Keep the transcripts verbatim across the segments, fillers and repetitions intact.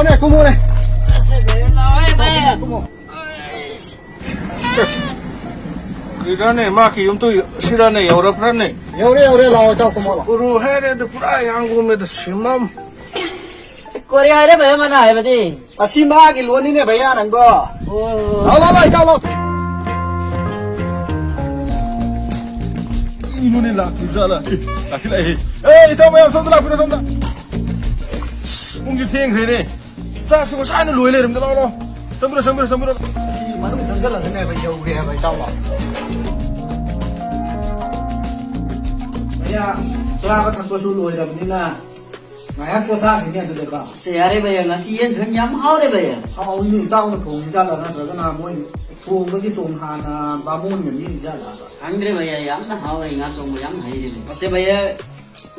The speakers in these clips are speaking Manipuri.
ꯀꯨꯝꯃꯣꯅꯦ, ꯀꯨꯝꯃꯣꯅꯦ꯫ ꯑꯁ, ꯚꯥꯏ, ꯂꯥꯛꯑꯣꯍꯦ, ꯚꯥꯏ꯫ ꯀꯨꯝꯃꯣ꯫ ꯁꯤꯔꯅꯦ, ꯃꯥꯒꯤ ꯌꯨꯝꯗꯨ ꯁꯤꯔꯅꯦ, ꯌꯧꯔꯛꯄ꯭ꯔꯅꯦ? ꯌꯧꯔꯦ, ꯌꯧꯔꯦ, ꯂꯥꯛꯑꯣ, ꯏꯇꯥꯎ, ꯀꯨꯝꯃꯣ, ꯂꯥꯛꯑꯣ꯫ ꯎꯔꯨ ꯍꯥꯏꯔꯦ, ꯑꯗꯨ ꯄꯨꯔꯥ ꯌꯥꯡꯒꯣꯝꯃꯦꯗ, ꯁꯤꯃꯝ꯫ ꯀꯣꯔꯤꯌꯥ ꯍꯥꯏꯔꯦ, ꯚꯥꯏ, ꯃꯥꯅ ꯍꯥꯏꯕꯗꯤ꯫ ꯑꯁꯤ ꯃꯥꯒꯤ ꯂꯣꯟꯅꯤꯅꯦ, ꯚꯩꯌꯥ, ꯅꯪꯕꯣ꯫ ꯑꯣ꯫ ꯂꯥꯛꯑꯣ, ꯂꯥꯛꯑꯣ, ꯂꯥꯛꯑꯣ, ꯏꯇꯥꯎ, ꯂꯥꯛꯑꯣ꯫ ꯀꯩꯅꯣꯅꯦ, ꯂꯥꯛꯇ꯭ꯔꯤꯕꯖꯥꯠꯂ? ꯑꯦ, ꯂꯥꯛꯇꯤ ꯂꯥꯛꯑꯦ꯫ ꯑꯦ, ꯏꯇꯥꯎ ꯃꯌꯥꯝ, ꯁꯣꯝꯗ ꯂꯥꯛꯄꯤꯔꯣ, ꯁꯣꯝꯗ꯫ ꯑꯁ, ꯄꯨꯡꯁꯦ ꯊꯦꯡꯈ꯭ꯔꯦꯅꯦ꯫ ꯆꯥꯛꯁꯨ ꯉꯁꯥꯏꯅ ꯂꯣꯏ ꯂꯩꯔꯝꯗ꯫ ꯂꯥꯛꯑꯣ, ꯂꯥꯛꯑꯣ꯫ ꯆꯪꯕꯤꯔꯣ, ꯆꯪꯕꯤꯔꯣ, ꯆꯪꯕꯤꯔꯣ꯫ ꯑꯁꯤ ꯃꯅꯨꯡ ꯆꯪꯁꯤꯜꯂꯒꯅꯦ, ꯚꯩꯌꯥ, ꯌꯧꯔꯦ ꯍꯥꯏꯕ, ꯏꯇꯥꯎ, ꯂꯥꯛꯑꯣ꯫ ꯚꯩꯌꯥ, ꯆꯥꯕ ꯊꯛꯄꯁꯨ ꯂꯣꯏꯔꯕꯅꯤꯅ, ꯉꯥꯏꯍꯥꯛ ꯄꯣꯊꯥꯈꯤꯅꯤ ꯑꯗꯨꯗꯀꯣ꯫ ꯑꯁ, ꯌꯥꯔꯦ ꯚꯩꯌꯥ, ꯉꯁꯤ ꯌꯦꯟ ꯊꯣꯡ ꯌꯥꯝ ꯍꯥꯎꯔꯦ ꯚꯩꯌꯥ꯫ ꯍꯥꯎꯏꯅꯦ, ꯏꯇꯥꯎꯅ ꯊꯣꯡꯉꯤ ꯖꯥꯠꯂꯥ, ꯅꯠꯇ꯭ꯔꯒꯅ ꯃꯣꯏ ꯊꯣꯡꯕꯒꯤ ꯇꯣꯉꯥꯟꯅ ꯕꯥꯃꯣꯟꯒ ꯅꯦꯛꯏ ꯖꯥꯠꯂꯥ? ꯈꯪꯗ꯭ꯔꯦ ꯚꯩꯌꯥ, ꯌꯥꯝꯅ ꯍꯥꯎꯔꯦ, ꯉꯥ ꯊꯣꯡꯕ ꯌꯥꯝ ꯍꯩꯔꯦ ꯚꯩꯌꯥ꯫ ꯑꯁꯦ ꯚꯩꯌꯥ,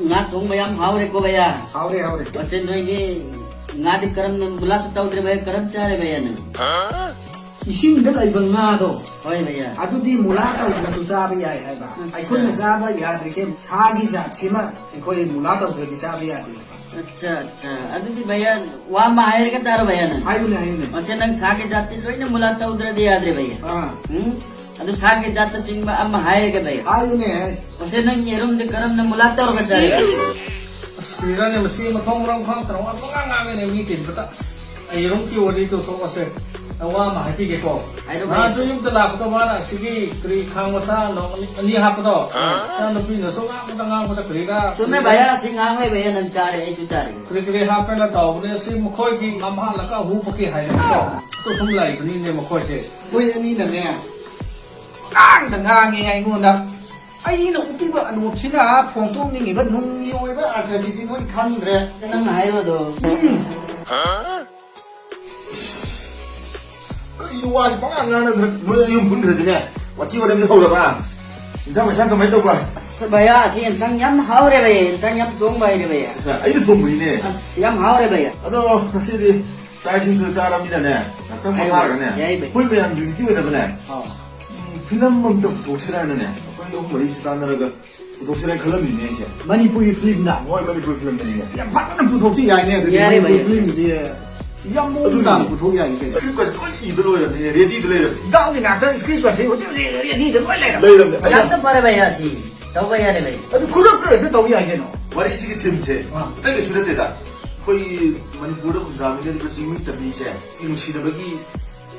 ꯉꯥ ꯊꯣꯡꯕ ꯌꯥꯝ ꯍꯥꯎꯔꯦꯀꯣ ꯚꯩꯌꯥ꯫ ꯍꯥꯎꯔꯦ, ꯍꯥꯎꯔꯦ꯫ ꯑꯁꯦ ꯅꯣꯏꯒꯤ ꯉꯥꯗꯤ ꯀꯔꯝꯅ ꯃꯨꯂꯥꯁꯨ ꯇꯧꯗ꯭ꯔꯦ ꯚꯩꯌꯥ, ꯀꯔꯝ ꯆꯥꯔꯦ ꯚꯩꯌꯥ ꯅꯪ? ꯏꯁꯤꯡꯗ ꯂꯩꯕ ꯉꯥꯗꯣ, ꯍꯣꯏ ꯚꯩꯌꯥ꯫ ꯑꯗꯨꯗꯤ ꯃꯨꯂꯥ ꯇꯧꯗ꯭ꯔꯁꯨ ꯆꯥꯕ ꯌꯥꯏ ꯍꯥꯏꯕ꯫ ꯑꯠꯆꯥ꯫ ꯑꯩꯈꯣꯏꯅ ꯆꯥꯕ ꯌꯥꯗ꯭ꯔꯤꯁꯦ ꯁꯥꯒꯤ ꯖꯥꯠꯁꯤꯃ ꯑꯩꯈꯣꯏ ꯃꯨꯂꯥ ꯇꯧꯗ꯭ꯔꯗꯤ ꯆꯥꯕ ꯌꯥꯗꯦ ꯍꯥꯏꯕ꯫ ꯑꯠꯆꯥ, ꯑꯠꯆꯥ꯫ ꯑꯗꯨꯗꯤ ꯚꯩꯌꯥ, ꯋꯥ ꯑꯃ ꯍꯥꯏꯔꯒ ꯇꯥꯔꯣ ꯚꯩꯌꯥ ꯅꯪ꯫ ꯍꯥꯏꯌꯨꯅꯦ, ꯍꯥꯏꯌꯨꯅꯦ꯫ ꯑꯠꯆꯥ, ꯅꯪ ꯁꯥꯒꯤ ꯖꯥꯠꯇꯤ ꯂꯣꯏꯅ ꯃꯨꯂꯥ ꯇꯧꯗ꯭ꯔꯗꯤ ꯌꯥꯗ꯭ꯔꯦ ꯚꯩꯌꯥ꯫ ꯑꯥ꯫ ꯎꯝ? ꯑꯗꯨ ꯁꯥꯒꯤ ꯖꯥꯠꯇ ꯆꯤꯡꯕ ꯑꯃ ꯍꯥꯏꯔꯒ ꯚꯩꯌꯥ꯫ ꯍꯥꯏꯌꯨꯅꯦ, ꯍꯥꯏ꯫ ꯑꯠꯆꯥ, ꯅꯪ ꯌꯦꯔꯨꯝꯗꯤ ꯀꯔꯝꯅ ꯃꯨꯂꯥ ꯇꯧꯔꯒ ꯆꯥꯔꯦ ꯚꯩꯌꯥ? ꯑꯁ, ꯀꯔꯤꯔꯥꯅꯦ, ꯃꯁꯤ ꯃꯊꯣꯡ ꯃꯔꯝ ꯈꯪꯗꯅ ꯋꯥ ꯄꯉꯥꯡ ꯉꯥꯡꯉꯦꯅꯦ ꯃꯤ ꯇꯤꯟꯕꯗ꯫ ꯑꯁ, ꯑꯩ ꯌꯦꯔꯨꯝꯒꯤ ꯋꯥꯔꯤ ꯇꯣꯛꯊꯣꯛꯑꯁꯦ꯫ ꯑꯩ ꯋꯥ ꯑꯃ ꯍꯥꯏꯕꯤꯒꯦꯀꯣ꯫ ꯍꯥꯏꯔꯣ, ꯅꯍꯥꯟꯁꯨ ꯍꯥꯏꯔꯣ꯫ ꯌꯨꯝꯗ ꯂꯥꯛꯄꯗꯣ ꯃꯥꯅ ꯑꯁꯤꯒꯤ ꯀꯔꯤ ꯈꯥꯡ ꯃꯆꯥ ꯅꯣꯡ ꯑꯅꯤ, ꯑꯅꯤ ꯍꯥꯞꯄꯗꯣ, ꯑꯥ꯫ ꯏꯆꯥꯅꯨꯄꯤꯅꯁꯨ ꯉꯥꯡꯕꯗ ꯉꯥꯡꯕꯗ ꯀꯔꯤꯔꯥ ꯆꯨꯝꯃꯦ ꯀꯔꯤꯔꯥ ꯚꯩꯌꯥ, ꯑꯁꯤ ꯉꯥꯡꯉꯦ ꯚꯩꯌꯥ, ꯅꯪ ꯇꯥꯔꯦ, ꯑꯩꯁꯨ ꯇꯥꯔꯦ꯫ ꯀꯔꯤ ꯀꯔꯤ ꯍꯥꯞꯄꯦꯅ ꯇꯧꯕꯅꯦ, ꯑꯁꯤ ꯃꯈꯣꯏꯒꯤ ꯉꯝꯍꯥꯜꯂꯒ ꯍꯨꯕꯒꯤ ꯍꯥꯏꯕꯀꯣ꯫ ꯑꯗꯨ ꯁꯨꯝ ꯂꯩꯕꯅꯤꯅꯦ ꯃꯈꯣꯏꯁꯦ꯫ ꯑꯩꯈꯣꯏ ꯑꯅꯤꯅꯅꯦ, ꯄꯉꯥꯡꯗ ꯉꯥꯡꯉꯦ ꯑꯩꯉꯣꯟꯗ꯫ ꯑꯩꯅ ꯎꯠꯄꯤꯕ ꯑꯅꯣꯞꯁꯤꯅ ꯐꯣꯡꯗꯣꯛꯅꯤꯡꯉꯤꯕ ꯅꯨꯡꯒꯤ ꯑꯣꯏꯕ ꯑꯔꯊꯁꯤꯗꯤ ꯅꯣꯏ ꯈꯪꯗ꯭ꯔꯦ꯫ ꯅꯪꯅ ꯍꯥꯏꯔꯣꯗꯣ꯫ ꯀꯔꯤꯅꯣ ꯋꯥꯁꯤ ꯄꯉꯥꯡ ꯉꯥꯡꯅꯗꯅ ꯅꯣꯏ ꯑꯅꯤ ꯑꯍꯨꯝ ꯄꯨꯟꯈ꯭ꯔꯗꯤꯅꯦ, ꯋꯥꯊꯤ ꯋꯥꯔꯦꯝꯁꯦ ꯍꯧꯔꯕ? ꯏꯟꯁꯥꯡ ꯃꯩꯁꯥꯡ ꯀꯃꯥꯏꯅ ꯇꯧꯕ? ꯑꯁ, ꯚꯩꯌꯥ, ꯑꯁꯤ ꯌꯦꯟꯁꯥꯡ ꯌꯥꯝ ꯍꯥꯎꯔꯦ ꯚꯩꯌꯥ, ꯌꯦꯟꯁꯥꯡ ꯌꯥꯝ ꯊꯣꯡꯕ ꯍꯩꯔꯦ ꯚꯩꯌꯥ꯫ ꯑꯁ, ꯑꯩꯅ ꯊꯣꯡꯕꯅꯤꯅꯦ꯫ ꯑꯁ, ꯌꯥꯝ ꯍꯥꯎꯔꯦ ꯚꯩꯌꯥ꯫ ꯑꯗꯣ ꯉꯁꯤꯗꯤ ꯆꯥꯛ ꯏꯁꯤꯡꯁꯨ ꯆꯥꯔꯕꯅꯤꯅꯅꯦ, ꯉꯥꯛꯇꯪ ꯍꯥꯏꯌꯣ, ꯄꯣꯊꯥꯔꯒꯅꯦ, ꯌꯥꯏ ꯚꯩꯌꯥ꯫ ꯑꯩꯈꯣꯏ ꯃꯌꯥꯝ unity ꯑꯣꯏꯅꯕꯅꯦ, ꯑꯥ꯫ ꯎꯝ, ꯐꯤꯂꯝ ꯑꯝꯇ ꯄꯨꯊꯣꯛꯁꯤꯔꯥꯅꯅꯦ, ꯑꯩꯈꯣꯏ ꯑꯍꯨꯝ ꯃꯔꯤꯁꯤ ꯇꯥꯟꯅꯔꯒ ꯄꯨꯊꯣꯛꯁꯤꯔꯥꯅ ꯈꯜꯂꯝꯃꯤꯅꯦ ꯑꯩꯁꯦ꯫ ꯃꯅꯤꯄꯨꯔꯤ ꯐꯤꯂꯝꯗ? ꯍꯣꯏ, ꯃꯅꯤꯄꯨꯔꯤ ꯐꯤꯂꯝꯗꯅꯤꯅꯦ꯫ ꯌꯥꯝ ꯐꯖꯅ ꯄꯨꯊꯣꯛꯁꯤ ꯌꯥꯏꯅꯦ ꯑꯗꯨꯗꯤ꯫ ꯌꯥꯔꯦ ꯃꯅꯤꯄꯨꯔꯤ ꯚꯩꯌꯥ꯫ ꯐꯤꯂꯝꯗꯤ꯫ ꯌꯥꯝ ꯃꯑꯣꯡ ꯇꯥꯅ ꯄꯨꯊꯣꯛ ꯌꯥꯏ ꯀꯩꯅꯣ꯫ ꯁꯀ꯭ꯔꯤꯞꯀꯁꯦ ꯂꯣꯏ ꯏꯕ ꯂꯣꯏꯔꯕꯅꯤꯅꯦ, ꯔꯦꯗꯤꯗ ꯂꯩꯔꯕꯅꯤ꯫ ꯏꯇꯥꯎꯒꯤ ꯉꯥꯛꯇ ꯁꯀ꯭ꯔꯤꯞꯀꯁꯦ ꯍꯧꯖꯤꯛ ꯔꯦ-, ꯔꯦꯗꯤꯗ ꯂꯣꯏ ꯂꯩꯔꯕꯅꯤ꯫ ꯂꯩꯔꯕꯅꯤ꯫ ꯑꯁ, ꯌꯥꯝꯅ ꯐꯔꯦ ꯚꯩꯌꯥ, ꯁꯤ ꯇꯧꯕ ꯌꯥꯔꯦ ꯚꯩ꯫ ꯑꯗꯨ ꯈꯨꯗꯛꯇ ꯍꯦꯛꯇ ꯇꯧ ꯌꯥꯏ ꯀꯩꯅꯣ꯫ ꯋꯥꯔꯤꯁꯤꯒꯤ ꯊꯤꯝꯁꯦ ꯑꯥ꯫ ꯑꯇꯩ ꯀꯩꯁꯨ ꯅꯠꯇꯦꯗ꯫ ꯑꯩꯈꯣꯏꯒꯤ ꯃꯅꯤꯄꯨꯔꯗ ꯈꯨꯟꯗꯥꯃꯤꯟꯅꯔꯤꯕ ꯆꯤꯡꯃꯤ ꯇꯝꯃꯤꯁꯦ ꯅꯨꯡꯁꯤꯅꯕꯒꯤ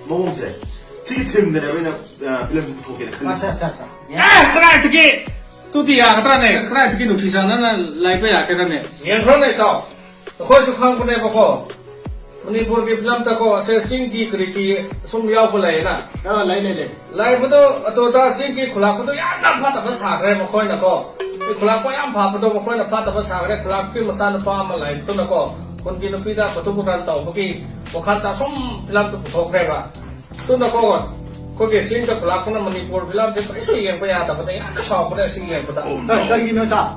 ꯃꯑꯣꯡꯁꯦ, ꯁꯤꯒꯤ ꯊꯤꯝꯗꯅꯦꯕ ꯑꯩꯅ, ꯑ, ꯐꯤꯂꯝꯁꯦ ꯄꯨꯊꯣꯛꯀꯦꯅ ꯈꯜꯂꯤꯁꯦ꯫ ꯑꯠꯆꯥ, ꯑꯠꯆꯥ, ꯑꯠꯆꯥ꯫ ꯑꯦ, ꯀꯗꯥꯏꯗꯒꯤ? ꯇꯨꯗꯤ ꯌꯥꯒꯗ꯭ꯔꯥꯅꯦ? ꯀꯗꯥꯏꯗꯒꯤ ꯅꯨꯡꯁꯤ ꯆꯥꯟꯅꯅ ꯂꯩꯕ ꯌꯥꯒꯗ꯭ꯔꯥꯅꯦ? ꯌꯦꯡꯈ꯭ꯔꯣꯅꯦ ꯏꯇꯥꯎ꯫ ꯑꯩꯈꯣꯏꯁꯨ ꯈꯪꯕꯅꯦꯕꯀꯣ, ꯃꯅꯤꯄꯨꯔꯒꯤ ꯐꯤꯂꯝꯗꯀꯣ, ꯑꯁꯦ ꯆꯤꯡꯒꯤ ꯀꯔꯤꯒꯤ ꯁꯨꯝ ꯌꯥꯎꯕ ꯂꯩꯌꯦꯅ꯫ ꯑꯥ, ꯂꯩ, ꯂꯩ, ꯂꯩ꯫ ꯂꯩꯕꯗꯣ, ꯑꯗꯨꯗ ꯆꯤꯡꯒꯤ ꯈꯨꯂꯥꯛꯄꯗꯣ ꯌꯥꯝꯅ ꯐꯠꯇꯕ ꯁꯥꯈ꯭ꯔꯦ ꯃꯈꯣꯏꯅꯀꯣ꯫ ꯑꯩ ꯈꯨꯂꯥꯛꯄ ꯌꯥꯝ ꯐꯕꯗꯣ ꯃꯈꯣꯏꯅ ꯐꯠꯇꯕ ꯁꯥꯈ꯭ꯔꯦ꯫ ꯈꯨꯂꯥꯛꯄꯤ ꯃꯆꯥꯅꯨꯄꯥ ꯑꯃ ꯂꯩꯕꯗꯨꯅꯀꯣ, ꯈꯨꯟꯒꯤ ꯅꯨꯄꯤꯗ ꯈꯨꯠꯇꯨ ꯈꯨꯠꯇꯥꯟ ꯇꯧꯕꯒꯤ ꯋꯥꯈꯜꯗ ꯁꯨꯝ ꯐꯤꯂꯝꯗꯨ ꯄꯨꯊꯣꯛꯈ꯭ꯔꯦꯕ꯫ ꯑꯗꯨꯅꯀꯣ, ꯑꯩꯈꯣꯏꯒꯤ ꯆꯤꯡꯗ ꯈꯨꯂꯥꯛꯄꯅ ꯃꯅꯤꯄꯨꯔ ꯐꯤꯂꯝꯁꯦ ꯀꯔꯤꯁꯨ ꯌꯦꯡꯕ ꯌꯥꯗꯕꯅꯦ, ꯌꯥꯝꯅ ꯁꯥꯎꯕꯅꯦ ꯑꯁꯤ ꯌꯦꯡꯕꯗ꯫ ꯑꯦ, ꯀꯔꯤꯒꯤꯅꯣ ꯏꯇꯥꯎ?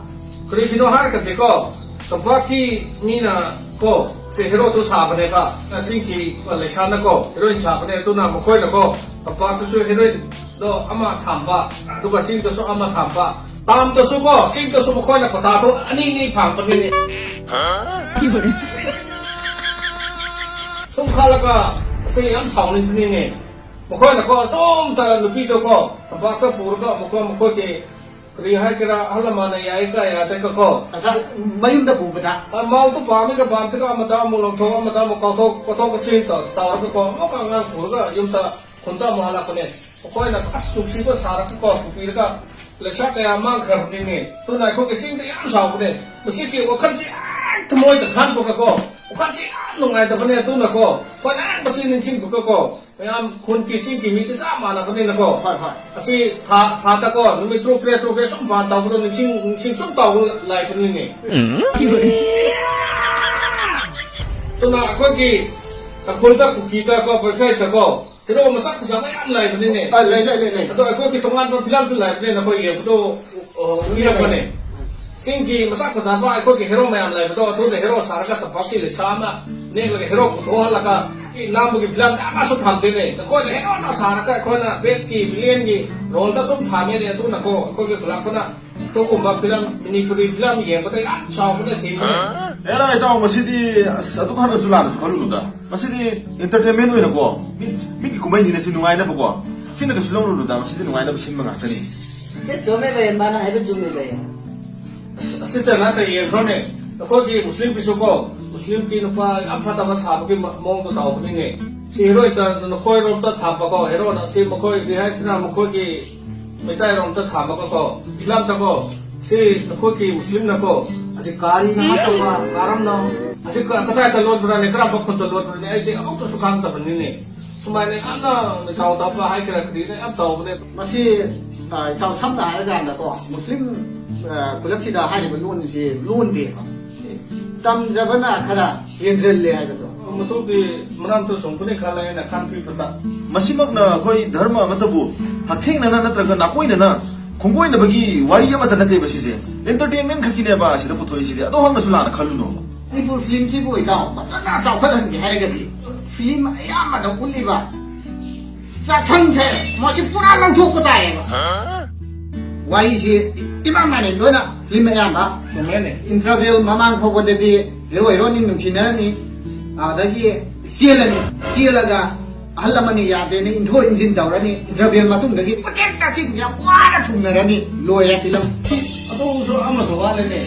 ꯀꯔꯤꯒꯤꯅꯣ ꯍꯥꯏꯔꯒꯗꯤꯀꯣ, ꯇꯝꯄꯥꯛꯀꯤ ꯃꯤꯅ ꯀꯣ, ꯁꯤ ꯍꯦꯔꯣꯗꯨ ꯁꯥꯕꯅꯦꯕ, ꯆꯤꯡꯒꯤ ꯂꯩꯁꯥꯅꯀꯣ, ꯍꯦꯔꯣꯏꯟ ꯁꯥꯕꯅꯦ꯫ ꯑꯗꯨꯅ ꯃꯈꯣꯏꯅꯀꯣ, ꯇꯝꯄꯥꯛꯇꯁꯨ ꯍꯦꯔꯣꯏꯟꯗꯣ ꯑꯃ ꯊꯝꯕ, ꯑꯗꯨꯒ ꯆꯤꯡꯗꯁꯨ ꯑꯃ ꯊꯝꯕ, ꯇꯥꯝꯗꯁꯨꯀꯣ, ꯆꯤꯡꯗꯁꯨ ꯃꯈꯣꯏꯅ ꯀꯣꯇꯥꯗꯣ ꯑꯅꯤ ꯑꯅꯤ ꯐꯪꯕꯅꯤꯅꯦ꯫ ꯁꯨꯝ ꯈꯜꯂꯒ ꯑꯁꯤ ꯌꯥꯝ ꯁꯥꯎꯅꯤꯡꯕꯅꯤꯅꯦ꯫ ꯃꯈꯣꯏꯅꯀꯣ, ꯑꯁꯣꯝꯗ ꯅꯨꯄꯤꯗꯣꯀꯣ, ꯇꯝꯄꯥꯛꯇ ꯄꯨꯔꯒ ꯑꯃꯨꯛꯀ ꯃꯈꯣꯏꯒꯤ ꯀꯔꯤ ꯍꯥꯏꯒꯦꯔꯥ, ꯑꯍꯜ ꯂꯃꯟꯅ ꯌꯥꯏꯒ ꯌꯥꯗꯦꯒꯀꯣ꯫ ꯑꯁ, ꯃꯌꯨꯝꯗ ꯄꯨꯕꯗ꯫ ꯑ, ꯃꯥꯎꯗꯣ ꯄꯥꯝꯃꯤꯒ ꯄꯥꯝꯗꯦꯒ ꯑꯃꯗ ꯑꯃꯨꯛ ꯂꯧꯊꯣꯛ, ꯑꯃꯗ ꯑꯃꯨꯛ ꯀꯥꯎꯊꯣꯛ, ꯀꯣꯊꯣꯛ ꯀꯣꯠꯁꯤꯟ ꯇꯧ-, ꯇꯧꯔꯒꯀꯣ, ꯑꯃꯨꯛꯀ ꯑꯉꯥꯡ ꯄꯨꯔꯒ ꯌꯨꯝꯗ, ꯈꯨꯟꯗ ꯑꯃꯨꯛ ꯍꯜꯂꯛꯄꯅꯦ꯫ ꯃꯈꯣꯏꯅ ꯑꯁ ꯅꯨꯡꯁꯤꯕ ꯁꯥꯔꯒꯀꯣ, ꯄꯨꯕꯤꯔꯒ ꯂꯩꯁꯥ ꯀꯌꯥ ꯃꯥꯡꯈ꯭ꯔꯕꯅꯤꯅꯦ꯫ ꯑꯗꯨꯅ ꯑꯩꯈꯣꯏꯒꯤ ꯆꯤꯡꯗ ꯌꯥꯝ ꯁꯥꯎꯕꯅꯦ꯫ ꯃꯁꯤꯒꯤ ꯋꯥꯈꯜꯁꯤ ꯌꯥꯝ ꯊꯃꯣꯏꯗ ꯈꯟꯕꯒꯀꯣ, ꯋꯥꯈꯜꯁꯤ ꯌꯥꯝ ꯅꯨꯡꯉꯥꯏꯇꯕꯅꯦ꯫ ꯑꯗꯨꯅꯀꯣ, ꯑꯩꯈꯣꯏꯅ ꯃꯁꯤ ꯅꯤꯡꯁꯤꯡꯕꯒꯀꯣ, ꯃꯌꯥꯝ ꯈꯨꯟꯒꯤ ꯆꯤꯡꯒꯤ ꯃꯤꯗꯤ ꯆꯞ ꯃꯥꯟꯅꯕꯅꯤꯅꯀꯣ꯫ ꯍꯣꯏ, ꯍꯣꯏ꯫ ꯑꯁꯤ ꯊꯥ, ꯊꯥꯗꯀꯣ, ꯅꯨꯃꯤꯠ ꯇꯔꯨꯛ, ꯇꯔꯦꯠ, ꯇꯔꯨꯛ, ꯇꯔꯦꯠ ꯁꯨꯝ ꯕꯥꯟ ꯇꯧꯕꯗꯣ ꯅꯤꯡꯁꯤꯡ, ꯅꯤꯡꯁꯤꯡ ꯁꯨꯝ ꯇꯧꯕ ꯂꯥꯛꯄꯅꯤꯅꯦ꯫ ꯑꯗꯨꯅ ꯑꯩꯈꯣꯏꯒꯤ ꯇꯥꯡꯈꯨꯜꯗ, ꯀꯨꯀꯤꯗꯀꯣ, ꯕꯣꯏꯈꯥꯏꯗꯀꯣ, ꯍꯦꯔꯣ ꯃꯁꯛ ꯐꯖꯕ ꯌꯥꯝ ꯂꯩꯕꯅꯤꯅꯦ꯫ ꯑ, ꯂꯩ, ꯂꯩ, ꯂꯩ, ꯂꯩ꯫ ꯑꯗꯣ ꯑꯩꯈꯣꯏꯒꯤ ꯇꯣꯉꯥꯟꯕ ꯐꯤꯂꯝꯁꯨ ꯂꯩꯕꯅꯦ, ꯅꯈꯣꯏ ꯌꯦꯡꯕꯗꯣ, ꯑ, ꯎꯕꯤꯔꯝꯒꯅꯤ꯫ ꯆꯤꯡꯒꯤ ꯃꯁꯛ ꯐꯖꯕ ꯑꯩꯈꯣꯏꯒꯤ ꯍꯦꯔꯣ ꯃꯌꯥꯝ ꯂꯩꯕꯗꯣ, ꯑꯗꯨꯗ ꯍꯦꯔꯣ ꯁꯥꯔꯒ ꯇꯝꯄꯥꯛꯀꯤ ꯂꯩꯁꯥ ꯑꯃ ꯅꯦꯛꯂꯒ ꯍꯦꯔꯣ ꯄꯨꯊꯣꯛꯍꯜꯂꯒ ꯅꯥꯝꯕꯒꯤ ꯐꯤꯂꯝꯗ ꯑꯃꯁꯨ ꯊꯝꯗꯦꯅꯦ꯫ ꯅꯈꯣꯏꯅ ꯍꯦꯔꯣꯅ ꯁꯥꯔꯒ ꯑꯩꯈꯣꯏꯅ ꯕꯦꯠꯀꯤ ꯚꯤꯂꯦꯟꯒꯤ ꯔꯣꯜꯗ ꯁꯨꯝ ꯊꯝꯃꯦꯅꯦ꯫ ꯑꯗꯨꯅꯀꯣ ꯑꯩꯈꯣꯏꯒꯤ ꯈꯨꯂꯥꯛꯄꯅ ꯑꯗꯨꯒꯨꯝꯕ ꯐꯤꯂꯝ, ꯃꯅꯤꯄꯨꯔꯤ ꯐꯤꯂꯝ ꯌꯦꯡꯕꯗ ꯌꯥꯝ ꯆꯥꯎꯕꯅ ꯊꯦꯡꯅꯩ꯫ ꯑꯦꯔꯥ, ꯏꯇꯥꯎ, ꯃꯁꯤꯗꯤ ꯑꯁ ꯑꯗꯨꯛ ꯍꯟꯅꯁꯨ ꯂꯥꯟꯅꯁꯨ ꯈꯜꯂꯨꯅꯨꯗ꯫ ꯃꯁꯤꯗꯤ entertainment ꯑꯣꯏꯅꯀꯣ, ꯃꯤ, ꯃꯤꯒꯤ ꯀꯨꯝꯍꯩꯅꯤꯅ ꯁꯤ ꯅꯨꯡꯉꯥꯏꯅꯕꯀꯣ꯫ ꯁꯤꯅ ꯀꯩꯁꯨ ꯂꯧꯔꯨꯅꯨꯗ, ꯃꯁꯤꯗꯤ ꯅꯨꯡꯉꯥꯏꯅꯕ ꯁꯤꯟꯕ ꯉꯥꯛꯇꯅꯤ꯫ ꯁꯤ ꯆꯨꯝꯃꯦ ꯚꯩꯌꯥ, ꯃꯥꯅ ꯍꯥꯏꯕ ꯆꯨꯝꯃꯦ ꯚꯩꯌꯥ꯫ ꯑꯁ, ꯑꯁꯤꯇ ꯅꯠꯇ ꯌꯦꯡꯈ꯭ꯔꯣꯅꯦ, ꯑꯩꯈꯣꯏꯒꯤ ꯃꯨꯁꯂꯤꯝꯒꯤꯁꯨꯀꯣ, ꯃꯨꯁꯂꯤꯝꯒꯤ ꯅꯨꯄꯥ ꯌꯥꯝ ꯐꯠꯇꯕ ꯁꯥꯕꯒꯤ ꯃ-, ꯃꯑꯣꯡꯗꯣ ꯇꯧꯕꯅꯤꯅꯦ꯫ ꯁꯤ ꯍꯦꯔꯣꯏꯟꯇ ꯅꯈꯣꯏꯔꯣꯝꯗ ꯊꯥꯕꯀꯣ, ꯍꯦꯔꯣꯅ ꯁꯤ ꯃꯈꯣꯏ ꯀꯔꯤ ꯍꯥꯏꯁꯤꯔꯥ, ꯃꯈꯣꯏꯒꯤ ꯃꯩꯇꯩꯔꯣꯝꯗ ꯊꯥꯕꯀꯣ, ꯐꯤꯂꯝꯗꯀꯣ, ꯁꯤ ꯅꯈꯣꯏꯒꯤ ꯃꯨꯁꯂꯤꯝꯅꯀꯣ, ꯑꯁꯤ ꯀꯥꯔꯤꯅ ꯑꯆꯧꯕ ꯀꯥꯔꯝꯅ, ꯑꯁꯤ ꯀ-, ꯀꯗꯥꯏꯗ ꯂꯣꯠꯄ꯭ꯔꯥꯅꯦ, ꯀꯔꯝꯕ ꯈꯨꯠꯇ ꯂꯣꯠꯄ꯭ꯔꯥꯅꯦ, ꯑꯩꯗꯤ ꯑꯃꯨꯛꯇꯁꯨ ꯈꯪꯗꯕꯅꯤꯅꯦ꯫ ꯁꯨꯃꯥꯏꯅ ꯌꯥꯝꯅ ꯅꯤꯡꯊꯧ ꯇꯞꯄ ꯍꯥꯏꯁꯤꯔꯥ ꯀꯔꯤꯅ ꯌꯥꯝ ꯇꯧꯕꯅꯦ꯫ ꯃꯁꯤ, ꯑ, ꯏꯇꯥꯎ, ꯁꯝꯅ ꯍꯥꯏꯔꯀꯥꯟꯗꯀꯣ, ꯃꯨꯁꯂꯤꯝ, ꯑ, ꯈꯨꯂꯛꯁꯤꯗ ꯍꯥꯏꯔꯤꯕ ꯂꯣꯟꯁꯤ ꯂꯣꯟꯗꯦꯕ꯫ ꯇꯝꯖꯕꯅ ꯈꯔ ꯍꯦꯟꯖꯜꯂꯦ ꯍꯥꯏꯕꯗꯣ꯫ ꯃꯇꯨꯡꯗꯤ ꯃꯅꯥꯛꯇ ꯁꯣꯡꯕꯅꯤ ꯈꯜꯂꯦ ꯑꯩꯅ ꯈꯟꯕꯤꯕꯗ꯫ ꯃꯁꯤꯃꯛꯅ ꯑꯩꯈꯣꯏ ꯙꯔꯃ ꯑꯃꯠꯇꯕꯨ ꯍꯛꯊꯦꯡꯅꯅ ꯅꯠꯇ꯭ꯔꯒ ꯅꯥꯀꯣꯏꯅꯅ ꯈꯣꯡꯒꯣꯏꯅꯕꯒꯤ ꯋꯥꯔꯤ ꯑꯃꯠꯇ ꯅꯠꯇꯦꯕ ꯁꯤꯁꯦ꯫ Entertainment ꯈꯛꯀꯤꯅꯦꯕ ꯑꯁꯤꯗ ꯄꯨꯊꯣꯛꯏꯁꯤꯗꯤ꯫ ꯑꯗꯨ ꯍꯛꯅꯁꯨ ꯂꯥꯟꯅ ꯈꯜꯂꯨꯅꯣꯕ꯫ ꯃꯅꯤꯄꯨꯔ ꯐꯤꯂꯝꯁꯤꯕꯨ ꯏꯇꯥꯎ ꯐꯖꯅ ꯆꯥꯎꯈꯠꯍꯟꯒꯦ ꯍꯥꯏꯔꯒꯗꯤ ꯐꯤꯂꯝ ꯑꯌꯥꯝꯕꯗ ꯎꯠꯂꯤꯕ ꯆꯥꯛꯁꯪꯁꯦ ꯃꯁꯤ ꯄꯨꯔꯥ ꯂꯧꯊꯣꯛꯄ ꯇꯥꯏꯌꯦꯕ꯫ ꯋꯥꯔꯤꯁꯤ ꯏꯃꯥ ꯃꯥꯟꯅꯩ ꯂꯣꯏꯅ ꯐꯤꯂꯝ ꯑꯌꯥꯝꯕ꯫ ꯆꯨꯝꯃꯦꯅꯦ꯫ Interval ꯃꯃꯥꯡ ꯐꯥꯎꯕꯗꯗꯤ ꯍꯦꯔꯣ ꯍꯦꯔꯣꯅꯤ ꯅꯨꯡꯁꯤꯅꯔꯅꯤ, ꯑꯗꯒꯤ ꯆꯦꯜꯂꯅꯤ, ꯆꯦꯜꯂꯒ ꯑꯍꯜ ꯑꯃꯅ ꯌꯥꯗꯦꯅ ꯏꯟꯊꯣꯛ ꯏꯟꯁꯤꯟ ꯇꯧꯔꯅꯤ꯫ Interval ꯃꯇꯨꯡꯗꯒꯤ ꯃꯇꯦꯛ ꯃꯆꯤꯟ ꯌꯥꯝ ꯋꯥꯅ ꯊꯨꯡꯅꯔꯅꯤ꯫ ꯂꯣꯏꯔꯦ ꯐꯤꯂꯝ꯫ ꯑꯗꯨꯁꯨ ꯑꯃꯁꯨ ꯋꯥꯠꯂꯦꯅꯦ꯫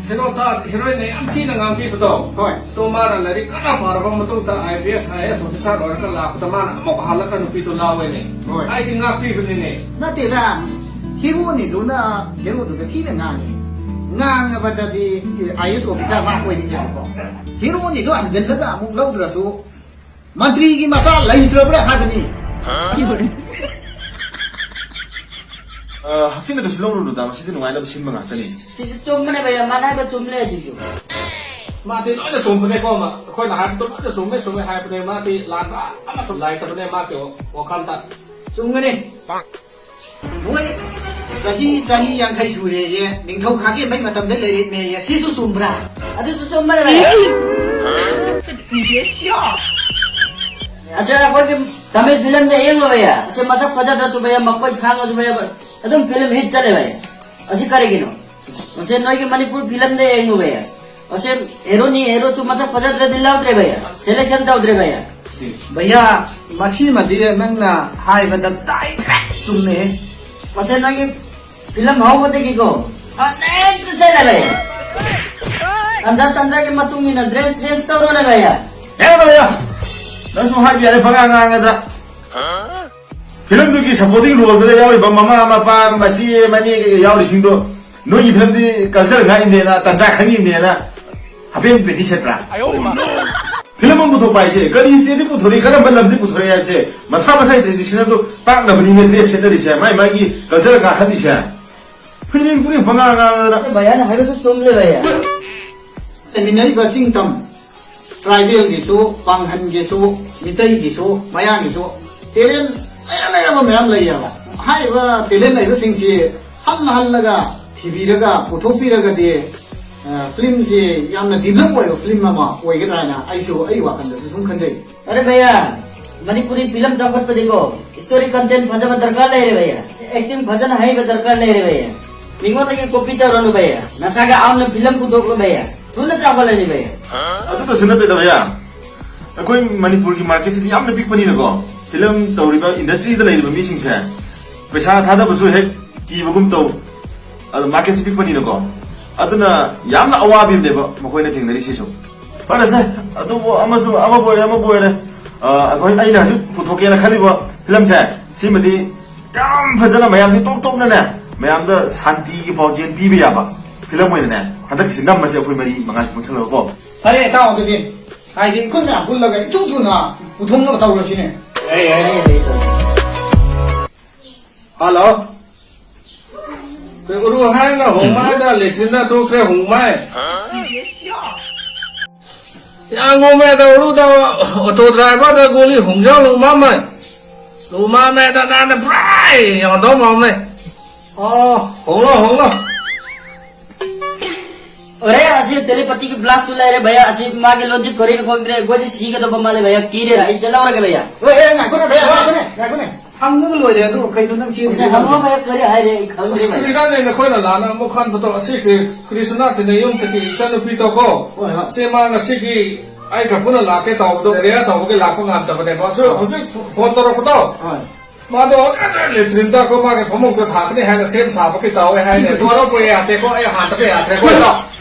ꯍꯦꯔꯣꯗ ꯍꯦꯔꯣꯏꯟꯅ ꯌꯥꯝ ꯊꯤꯅ ꯉꯥꯡꯕꯤꯕꯗꯣ꯫ ꯍꯣꯏ꯫ ꯑꯗꯣ ꯃꯥꯅ ꯂꯥꯏꯔꯤꯛ ꯀꯟꯅ ꯄꯥꯔꯕ ꯃꯇꯨꯡꯗ IPS IAS officer ꯑꯣꯏꯔꯒ ꯂꯥꯛꯄꯗ ꯃꯥꯅ ꯑꯃꯨꯛ ꯍꯜꯂꯒ ꯅꯨꯄꯤꯗꯣ ꯂꯥꯎꯋꯦꯅꯦ꯫ ꯍꯣꯏ꯫ ꯑꯩꯗꯤ ꯉꯥꯛꯄꯤꯕꯅꯤꯅꯦ꯫ ꯅꯠꯇꯦꯗ, ꯍꯦꯔꯣꯅꯤꯗꯨꯅ ꯍꯦꯔꯣꯗꯨꯗ ꯊꯤꯅ ꯉꯥꯡꯉꯤ꯫ ꯉꯥꯡꯉꯕꯗꯗꯤ IAS officer ꯃꯥ ꯑꯣꯏꯔꯤꯅꯦꯕꯀꯣ꯫ ꯍꯦꯔꯣꯅꯤꯗꯣ ꯍꯟꯖꯤꯜꯂꯒ ꯑꯃꯨꯛ ꯂꯧꯗ꯭ꯔꯁꯨ ꯃꯟꯇ꯭ꯔꯤꯒꯤ ꯃꯆꯥ ꯂꯩꯇ꯭ꯔꯕ꯭ꯔꯥ ꯍꯥꯏꯕꯅꯤ꯫ ꯑ, ꯍꯛꯆꯤꯟꯅ ꯀꯩꯁꯨ ꯂꯧꯔꯨꯅꯨꯗ, ꯃꯁꯤꯗꯤ ꯅꯨꯡꯉꯥꯏꯅꯕ ꯁꯤꯟꯕ ꯉꯥꯛꯇꯅꯤ꯫ ꯁꯤꯁꯨ ꯆꯨꯝꯕꯅꯦ ꯚꯩꯌꯥ, ꯃꯥꯅ ꯍꯥꯏꯕ ꯆꯨꯝꯂꯦ ꯁꯤꯁꯨ꯫ ꯃꯥꯗꯤ ꯂꯣꯏꯅ ꯆꯨꯝꯕꯅꯦꯀꯣ, ꯃꯥ-, ꯑꯩꯈꯣꯏꯅ ꯍꯥꯏꯕꯗꯣ ꯂꯣꯏꯅ ꯆꯨꯝꯃꯦ, ꯆꯨꯝꯃꯦ ꯍꯥꯏꯕꯅꯦ꯫ ꯃꯥꯗꯤ ꯂꯥꯟꯕ ꯑꯃꯁꯨ ꯂꯩꯇꯕꯅꯦ ꯃꯥꯒꯤ ꯋꯥ-, ꯋꯥꯈꯜꯗ꯫ ꯆꯨꯝꯒꯅꯤ꯫ ꯃꯣꯏ ꯆꯍꯤ ꯆꯅꯤ ꯌꯥꯡꯈꯩ ꯁꯨꯔꯦꯌꯦ, ꯅꯤꯡꯊꯧ ꯈꯥꯒꯦꯝꯕꯩ ꯃꯇꯝꯗ ꯂꯩꯔꯦꯃꯦꯌꯦ, ꯁꯤꯁꯨ ꯆꯨꯝꯕ꯭ꯔꯥ? ꯑꯗꯨꯁꯨ ꯆꯨꯝꯕꯅꯦ ꯚꯩꯌꯥ꯫ ꯑꯆꯥ, ꯑꯩꯈꯣꯏꯒꯤ ꯇꯥꯃꯤꯜ ꯐꯤꯂꯝꯗ ꯌꯦꯡꯂꯣ ꯚꯩꯌꯥ꯫ ꯑꯁꯤ ꯃꯁꯛ ꯐꯖꯗ꯭ꯔꯁꯨ ꯚꯩꯌꯥ, ꯃꯈꯣꯏ ꯁꯥꯡꯉꯁꯨ ꯚꯩꯌꯥ, ꯑꯗꯨꯝ ꯐꯤꯂꯝ hit ꯆꯠꯂꯦ ꯚꯩꯌꯥ꯫ ꯑꯁꯤ ꯀꯔꯤꯒꯤꯅꯣ? ꯃꯁꯦ ꯅꯣꯏꯒꯤ ꯃꯅꯤꯄꯨꯔ ꯐꯤꯂꯝꯗ ꯌꯦꯡꯉꯨ ꯚꯩꯌꯥ꯫ ꯃꯁꯦ ꯍꯦꯔꯣꯅꯤ ꯍꯦꯔꯣꯁꯨ ꯃꯁꯛ ꯐꯖꯗ꯭ꯔꯗꯤ ꯂꯧꯗ꯭ꯔꯦ ꯚꯩꯌꯥ꯫ ꯁꯦꯂꯦꯛꯁꯟ ꯇꯧꯗ꯭ꯔꯦ ꯚꯩꯌꯥ꯫ ꯚꯩꯌꯥ, ꯃꯁꯤꯃꯗꯤ ꯅꯪꯅ ꯍꯥꯏꯕꯗ ꯗꯥꯏꯔꯦꯛ ꯆꯨꯝꯃꯦꯍꯦ꯫ ꯃꯁꯦ ꯅꯣꯏꯒꯤ ꯐꯤꯂꯝ ꯍꯧꯕꯗꯒꯤꯀꯣ ꯐꯅꯦꯛꯇ ꯆꯠꯂꯦ ꯚꯩꯌꯥ꯫ ꯇꯟꯖꯥ ꯇꯟꯖꯥꯒꯤ ꯃꯇꯨꯡ ꯏꯟꯅ ꯗ꯭ꯔꯦꯁ ꯆꯦꯟꯖ ꯇꯧꯔꯣꯅꯦ ꯚꯩꯌꯥ꯫ ꯌꯥꯔꯦ ꯚꯩꯌꯥ, ꯅꯪꯁꯨ ꯍꯥꯏꯕ ꯌꯥꯔꯦ ꯄꯉꯥꯡ ꯉꯥꯡꯉꯗ꯫ ꯐꯤꯂꯝꯗꯨꯒꯤ ꯁꯄꯣꯔꯇꯤꯡ ꯔꯣꯜꯗꯨꯗ ꯌꯥꯎꯔꯤꯕ ꯃꯃꯥ, ꯃꯄꯥ, ꯃꯆꯦ, ꯃꯅꯦ ꯀꯩꯀꯩ ꯌꯥꯎꯔꯤꯁꯤꯡꯗꯣ ꯅꯣꯏꯒꯤ ꯐꯤꯂꯝꯗꯤ ꯀꯜꯆꯔ ꯉꯥꯛꯏꯕꯅꯦꯅ, ꯇꯟꯖꯥ ꯈꯪꯉꯤꯕꯅꯦꯅ ꯍꯥꯐꯦꯟ ꯄꯦꯟꯇꯤ ꯁꯦꯠꯄ꯭ꯔꯥ? ꯐꯤꯂꯝ ꯑꯃ ꯄꯨꯊꯣꯛꯄ ꯍꯥꯏꯁꯦ ꯀꯔꯤ ꯁ꯭ꯇꯦꯠꯇꯤ ꯄꯨꯊꯣꯔꯛꯏ, ꯀꯔꯝꯕ ꯂꯝꯗꯤ ꯄꯨꯊꯣꯔꯛꯏ ꯍꯥꯏꯕꯁꯦ ꯃꯁꯥ ꯃꯁꯥꯒꯤ ꯇ꯭ꯔꯦꯗꯤꯁꯅꯦꯜꯗꯣ ꯇꯥꯛꯅꯕꯅꯤꯅꯦ ꯗ꯭ꯔꯦꯁ ꯁꯦꯠꯅꯔꯤꯁꯦ, ꯃꯥꯏ ꯃꯥꯏꯒꯤ ꯀꯜꯆꯔ ꯀꯥꯈꯠꯂꯤꯁꯦ꯫ ꯐꯤꯂꯝ ꯇꯨꯔꯤ ꯄꯉꯥꯡ ꯉꯥꯡꯗꯅ꯫ ꯚꯩꯌꯥꯅ ꯍꯥꯏꯕꯁꯨ ꯆꯨꯝꯂꯦ ꯚꯩꯌꯥ꯫ ꯂꯩꯃꯤꯟꯅꯔꯤꯕ ꯆꯤꯡ ꯇꯝ ꯇ꯭ꯔꯥꯏꯕꯦꯜꯒꯤꯁꯨ, ꯄꯥꯡꯍꯟꯒꯤꯁꯨ, ꯃꯤꯇꯩꯒꯤꯁꯨ, ꯃꯌꯥꯡꯒꯤꯁꯨ ꯇꯦꯂꯦꯟ ꯂꯩꯔ ꯂꯩꯔꯕ ꯃꯌꯥꯝ ꯂꯩꯌꯦꯕ꯫ ꯍꯥꯏꯔꯤꯕ ꯇꯦꯂꯦꯟ ꯂꯩꯕꯁꯤꯡꯁꯤ ꯍꯜꯂ ꯍꯜꯂꯒ ꯊꯤꯕꯤꯔꯒ ꯄꯨꯊꯣꯛꯄꯤꯔꯒꯗꯤ, ꯑ, ꯐꯤꯂꯝꯁꯤ ꯌꯥꯝꯅ ꯗꯤꯕꯂꯞ ꯑꯣꯏꯕ ꯐꯤꯂꯝ ꯑꯃ ꯑꯣꯏꯒꯗ꯭ꯔꯥ ꯍꯥꯏꯅ ꯑꯩꯁꯨ ꯑꯩ ꯋꯥꯈꯜꯗꯁꯨ ꯁꯨꯝ ꯈꯟꯖꯩ꯫ ꯑꯔꯦ ꯚꯩꯌꯥ, ꯃꯅꯤꯄꯨꯔꯤ ꯐꯤꯂꯝ ꯆꯥꯎꯈꯠꯄꯗꯤꯀꯣ ꯁ꯭ꯇꯣꯔꯤ ꯀꯟꯇꯦꯟ ꯐꯖꯕ ꯗꯔꯀꯥꯔ ꯂꯩꯔꯦ ꯚꯩꯌꯥ꯫ ꯑꯦꯛꯇꯤꯡ ꯐꯖꯅ ꯍꯩꯕ ꯗꯔꯀꯥꯔ ꯂꯩꯔꯦ ꯚꯩꯌꯥ꯫ ꯃꯤꯉꯣꯟꯗꯒꯤ ꯀꯣꯄꯤ ꯇꯧꯔꯅꯨ ꯚꯩꯌꯥ꯫ ꯅꯁꯥꯒꯤ ꯑꯥꯎꯟꯅ ꯐꯤꯂꯝ ꯄꯨꯊꯣꯛꯂꯣ ꯚꯩꯌꯥ꯫ ꯊꯨꯅ ꯆꯥꯎꯈꯠꯂꯅꯤ ꯚꯩꯌꯥ꯫ ꯑꯗꯨꯗꯁꯨ ꯅꯠꯇꯦꯗ ꯚꯩꯌꯥ, ꯑꯩꯈꯣꯏ ꯃꯅꯤꯄꯨꯔꯒꯤ ꯃꯥꯔꯀꯦꯠꯁꯤꯗꯤ ꯌꯥꯝꯅ ꯄꯤꯛꯄꯅꯤꯅꯀꯣ, ꯐꯤꯂꯝ ꯇꯧꯔꯤꯕ ꯏꯟꯗꯁꯇ꯭ꯔꯤꯗ ꯂꯩꯔꯤꯕ ꯃꯤꯁꯤꯡꯁꯦ ꯄꯩꯁꯥ ꯊꯥꯗꯕꯁꯨ ꯍꯦꯛ ꯀꯤꯕꯒꯨꯝ ꯇꯧ꯫ ꯑꯗꯣ ꯃꯥꯔꯀꯦꯠꯁꯤ ꯄꯤꯛꯄꯅꯤꯅꯀꯣ, ꯑꯗꯨꯅ ꯌꯥꯝꯅ ꯑꯋꯥꯕ ꯑꯃꯅꯦꯕ ꯃꯈꯣꯏꯅ ꯊꯦꯡꯅꯔꯤꯁꯤꯁꯨ꯫ ꯐꯔꯦꯁꯦ, ꯑꯗꯨꯕꯨ ꯑꯃꯁꯨ, ꯑꯃꯕꯨ ꯑꯣꯏꯔꯦ, ꯑꯃꯕꯨ ꯑꯣꯏꯔꯦ, ꯑ, ꯑꯩꯈꯣꯏ, ꯑꯩꯅ ꯍꯧꯖꯤꯛ ꯄꯨꯊꯣꯛꯀꯦꯅ ꯈꯜꯂꯤꯕ ꯐꯤꯂꯝꯁꯦ, ꯁꯤꯃꯗꯤ ꯌꯥꯝ ꯐꯖꯅ ꯃꯌꯥꯝꯁꯤ ꯇꯣꯞ ꯇꯣꯞꯅꯅꯦ, ꯃꯌꯥꯝꯗ ꯁꯥꯟꯇꯤꯒꯤ ꯄꯥꯎꯖꯦꯜ ꯄꯤꯕ ꯌꯥꯕ ꯐꯤꯂꯝ ꯑꯣꯏꯅꯅꯦ, ꯍꯟꯗꯛꯀꯤꯁꯤ ꯅꯝꯃꯁꯦ ꯑꯩꯈꯣꯏ ꯃꯔꯤ ꯃꯉꯥꯁꯤ ꯄꯨꯟꯁꯜꯂꯒꯀꯣ꯫ ꯐꯔꯦ, ꯏꯇꯥꯎ, ꯑꯗꯨꯗꯤ ꯍꯥꯏꯗꯤ ꯑꯩꯈꯣꯏ ꯃꯌꯥꯝ ꯄꯨꯜꯂꯒ ꯏꯊꯨ ꯊꯨꯅ ꯄꯨꯊꯣꯛꯅꯕ ꯇꯧꯔꯁꯤꯅꯦ꯫ ꯌꯥꯏ, ꯌꯥꯏ, ꯌꯥꯏ, ꯌꯥꯏ, ꯇꯧꯁꯤ꯫ ꯍꯜꯂꯣ꯫ ꯀꯩ ꯎꯔꯨ ꯍꯥꯏꯅ ꯍꯣꯡꯃꯥꯏꯗ ꯂꯦꯇ꯭ꯔꯤꯟꯗ ꯊꯣꯛꯈ꯭ꯔꯦ ꯍꯣꯡꯃꯥꯏ꯫ ꯌꯥ ꯉꯣꯃꯦꯗ ꯎꯔꯨꯗ ꯑꯣꯇꯣ ꯗ꯭ꯔꯥꯏꯚꯔꯗ ꯒꯣꯂꯤ ꯍꯣꯡꯖꯥꯎ ꯂꯨꯃꯥꯃꯩ꯫ ꯂꯨꯃꯥꯃꯦꯗ ꯅꯥꯟꯅ ꯄꯨꯔꯥ ꯌꯥꯎꯗꯧ ꯃꯥꯃꯩ꯫ ꯑꯣ, ꯍꯣꯡꯂꯣ, ꯍꯣꯡꯂꯣ꯫ ꯑꯔꯦ, ꯑꯁꯤ ꯇꯦꯂꯦꯄꯇꯤꯒꯤ ꯕ꯭ꯂꯥꯁꯁꯨ ꯂꯩꯔꯦ ꯚꯩꯌꯥ, ꯑꯁꯤ ꯃꯥꯒꯤ ꯂꯣꯟꯁꯤ ꯀꯔꯤꯅꯣ ꯈꯪꯗ꯭ꯔꯦ, ꯑꯩꯈꯣꯏꯗꯤ ꯁꯤꯒꯗꯧꯕ ꯃꯥꯜꯂꯦ ꯚꯩꯌꯥ, ꯀꯤꯔꯦ, ꯑꯩ ꯆꯠꯍꯧꯔꯒꯦ ꯚꯩꯌꯥ꯫ ꯑꯣꯏ, ꯑꯦ, ꯉꯥꯏꯈꯣꯅꯦ ꯚꯩꯌꯥ, ꯉꯥꯏꯈꯣꯅꯦ, ꯉꯥꯏꯈꯣꯅꯦ꯫ ꯍꯪꯉꯒ ꯂꯣꯏꯔꯦ, ꯑꯗꯨ ꯀꯩꯅꯣ ꯅꯪ ꯆꯦꯟꯕꯁꯦ? ꯍꯪꯉꯣ, ꯃꯌꯦꯛ ꯀꯔꯤ ꯍꯥꯏꯔꯦ? ꯑꯩ ꯈꯪꯗ꯭ꯔꯦ, ꯑꯁ, ꯃꯌꯦꯛ꯫ ꯀꯨꯏꯔꯀꯥꯟꯗ ꯅꯈꯣꯏꯅ ꯂꯥꯟꯅ ꯑꯃꯨꯛ ꯈꯟꯕꯗꯣ, ꯑꯁꯤ ꯀ꯭ꯔꯤ-, ꯀ꯭ꯔꯤꯁꯅꯥꯊꯤꯅ ꯌꯨꯝꯗꯒꯤ ꯏꯆꯟꯅꯨꯄꯤꯗꯣꯀꯣ, ꯍꯣꯏ, ꯍꯣꯏ꯫ ꯁꯤ ꯃꯥ ꯉꯁꯤꯒꯤ ꯑꯩꯒ ꯄꯨꯟꯅ ꯂꯥꯛꯀꯦ ꯇꯧꯕꯗꯣ, ꯄ꯭ꯔꯦꯌꯔ ꯇꯧꯕꯒꯤ ꯂꯥꯛꯄ ꯉꯝꯗꯕꯅꯦꯕ꯫ ꯑꯁꯤ ꯍꯣꯏ꯫ ꯍꯧꯖꯤꯛ ꯐꯣꯟ ꯇꯧꯔꯛꯄꯗꯣ, ꯍꯣꯏ꯫ ꯃꯥꯗꯣ ꯂꯦꯇ꯭ꯔꯤꯟꯗ ꯑꯩꯈꯣꯏ ꯃꯥꯒꯤ ꯐꯃꯨꯡꯗꯣ ꯊꯥꯒꯅꯤ ꯍꯥꯏꯅ ꯁꯦꯝ ꯁꯥꯕꯒꯤ ꯇꯧꯋꯦ ꯍꯥꯏꯅꯦ꯫ ꯑꯗꯨ ꯑꯔꯣꯞꯄ ꯌꯥꯗꯦꯀꯣ, ꯑꯩ ꯍꯥꯟꯗꯕ ꯌꯥꯗ꯭ꯔꯦꯀꯣ꯫ ꯍꯣꯏ꯫